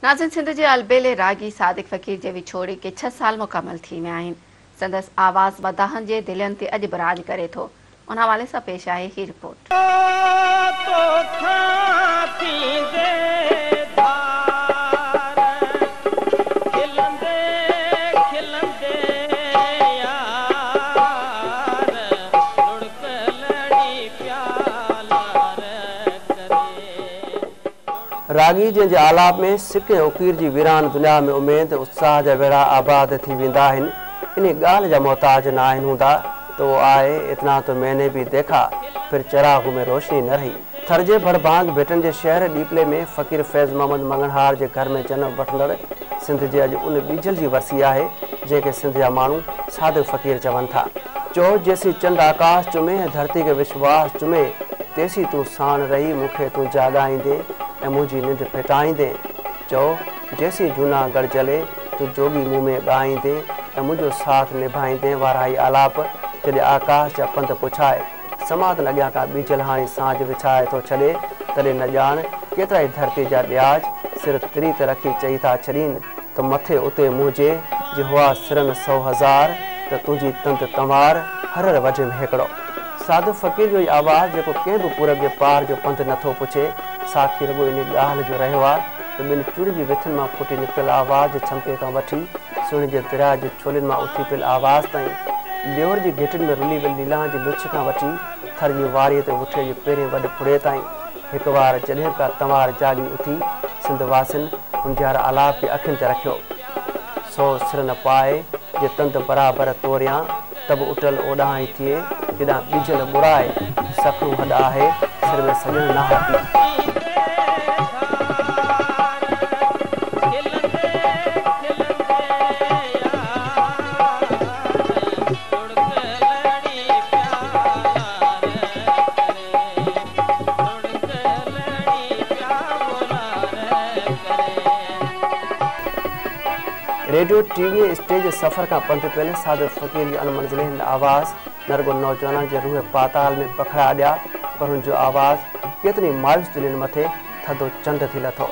ناظرين سنڌ جي البيلي راڳي صادق فقير جي وڇوڙي کي 6 سال مڪمل ٿي ويا آهن. سندس آواز مداحن جي دلين تي اڄ به راڄ ڪري ٿو. ان حوالي سان پيش آهي هي رپورٽ. توکان ٿيندي ڌار، کلندي کلندي يار، لڙڪ لڙي پيا لار ڪري. راڳي جنهن جي آلاپ ۾ سڪ ۽ اڪير جي ويران دنيا ۾ اميد ۽ اتساهه جا ويڙها آباد ٿي ويندا آهن، انهي ڳالهه جا محتاج نه آهن هوندا ته وو آئي اتنا تو مين ني ڀي ديکا ڦر چراغون ۾ روشني نه رهي. ٿر جي ڀڙڀانگ ڀٽن جي شهر ڏيپلي ۾ فقير فيض محمد مڱڻهار جي گهر ۾ جنم وٺندڙ سنڌ جي اڄ ان ٻيجل جي ورسي آهي جنهن کي سنڌ جا ماڻهو صادق فقير چون ٿا. چو جيسين چنڊ آڪاش چمي ۽ ڌرتي کي وشواس چمي تيسين تون ساڻ رهي مون کي تون جاڳائيندين ۽ منهنجي ننڊ ڦٽائيندين. چو جيسين جونا ڳڙ جلي تون جوڳي مون ۾ ڳائيندين ۽ منهنجو ساٿ نڀائيندين وارا هي آلاپ جڏهن آڪاش جا پنڌ پڇائي سماڌن اڳيان ڪا ٻيجل هاڻي سانجهه وڇائي ٿو ڇڏي تڏهن نه ڄاڻ ڪيترائي ڌرتي جا ڏياج سر تري تي رکي چئي ٿا ڇڏين ته مٿي اتي منهنجي جي هئا سرن سو هزار ته تنهنجي تند تنوار هر هر وڍيم هيڪڙو. صادق فقير جو هي آواز جيڪو ڪنهن به پورب جي پار جو پنڌ نٿو پڇي، ساکي رڳو انهي ڳالهه جو رهيو آ ته ٻن چوڙين جي وٿين مان ڦٽي نڪتل آواز جي ڇمڪي کان وٺي سهڻي جي درياء جي ڇولين مان اٿي پيل آواز تائين، ليور جي گهٽين ۾ رلي ويل ليلان جي لڇ کان وٺي ٿر جي واريء تي وٺي جي پهرين وڏ ڦڙي تائين، هڪ وار جڏهن به ڪا تنوار جاڳي اٿي، سنڌ واسين هن جي هر آلاپ کي اکين تي رکيو. سو سر نه پائي، جي تند برابر توريان، ته به اٽل اوڏانهن ئي ٿئي، جيڏانهن ٻيجل ٻرائي. سکڻو هڏ آهي، سر ۾ سڄڻ ناهه. ريڊيو، ٽي وي ۽ اسٽيج جي سفر کان پنڌ پيل صادق فقير جي اڻ منزلي هن آواز نه رڳو نوجوانن جي روح پاتال ۾ پکڙا اڏيا پر هن جو آواز ڪيترين ئي مايوس دلين مٿي ٿڌو چنڊ ٿي لٿو.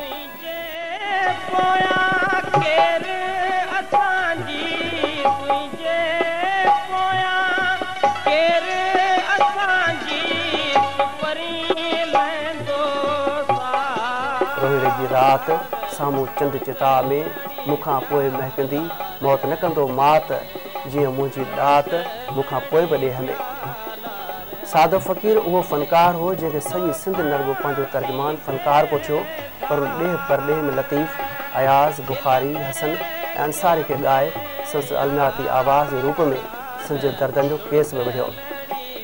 روهيڙي جي رات، سامهون چنڊ چتاء ۾، مون کان پوء مهڪندي، موت نه ڪندو مات، جيئن منهنجي ڏات، مون کان پوء به ڏيهه ۾. صادق فقير اهو فنڪار هو جنهن کي سڄي سنڌ نه رڳو پنهنجو ترجمان فنڪار ڪوٺيو پر ان ڏيهه پرڏيهه ۾ لطيف، اياز، بخاري، حسن ۽ انصاري کي ڳائي سندس المياتي آواز جي روپ ۾ سنڌ جي دردن جو ڪيس به وڙهيو.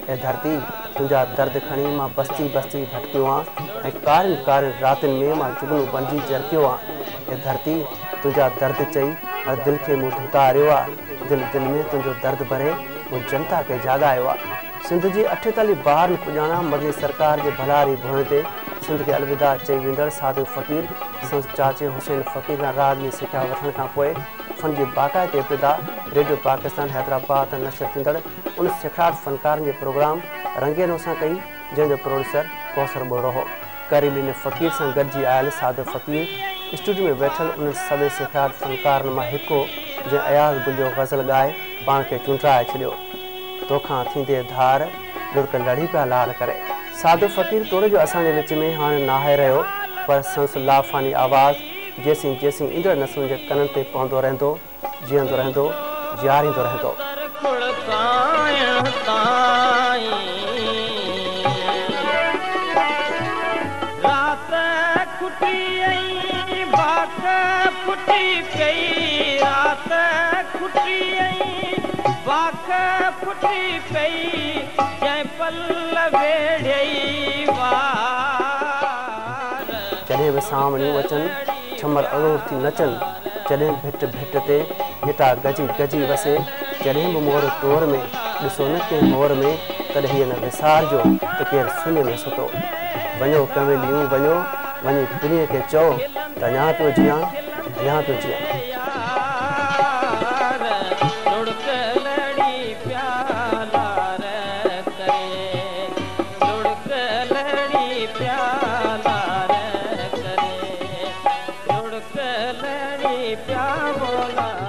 اي ڌرتي! تنهنجا درد کڻي مان بستي بستي ڀٽڪيو آن ۽ ڪارين ڪارين راتين ۾ مان جگنو بڻجي جرڪيو آن. اي ڌرتي! تنهنجا درد چئي هر دل کي مون ڌتاريو آ، دل دل ۾ تنهنجو درد ڀري مون جنتا کي جاڳايو آ. سنڌ جي اٺيتاليهه بهارن پڄاڻان مدني سرڪار جي ڀلاري ڀونء تي سنڌ کي الوداع چئي ويندڙ صادق فقير سندس چاچي حسين فقير کان راڳ جي سکيا وٺڻ کان پوء فن جي باقاعدي ابتدا ريڊيو پاڪستان حيدرآباد تان نشر ٿيندڙ ان سيکڙاٽ فنڪارن جي پروگرام رنگينو سان ڪئي جنهن جو پروڊيوسر ڪوثر ٻرڙو هو. ڪريم ڏني فقير سان گڏجي آيل صادق فقير اسٽوڊيو ۾ ويٺل انهن سوين سيکڙاٽ فنڪارن مان هڪ هو جنهن اياز گل جو غزل ڳائي پاڻ کي چونڊرائي ڇڏيو. توکان ٿيندي ڌار، لڙڪ لڙي پيا لال ڪري. صادق فقير توڙي جو اسان جي وچ ۾ هاڻ ناهي رهيو پر سندس لافاني آواز جيسين جيسين ايندڙ نسلن جي ڪنن تي پوندو رهندو، جيئندو رهندو، جياريندو رهندو. جڏهن به سانوڻيون اچن، ڇمر اڙوڙ ٿي نچن، جڏهن ڀٽ ڀٽ تي گهٽا گجي گجي وسي، جڏهن به مور ٽور ۾، ڏسو نه ڪنهن هور ۾، تڏهن هيء نه وسارجو ته ڪير سڃ ۾ ستو. وڃو ڪنوليون وڃو، وڃي پرينء کي چئو ته اڃا پيو جيان، اڃا پيو جيان. لڙڪ لڙي پيا مولا.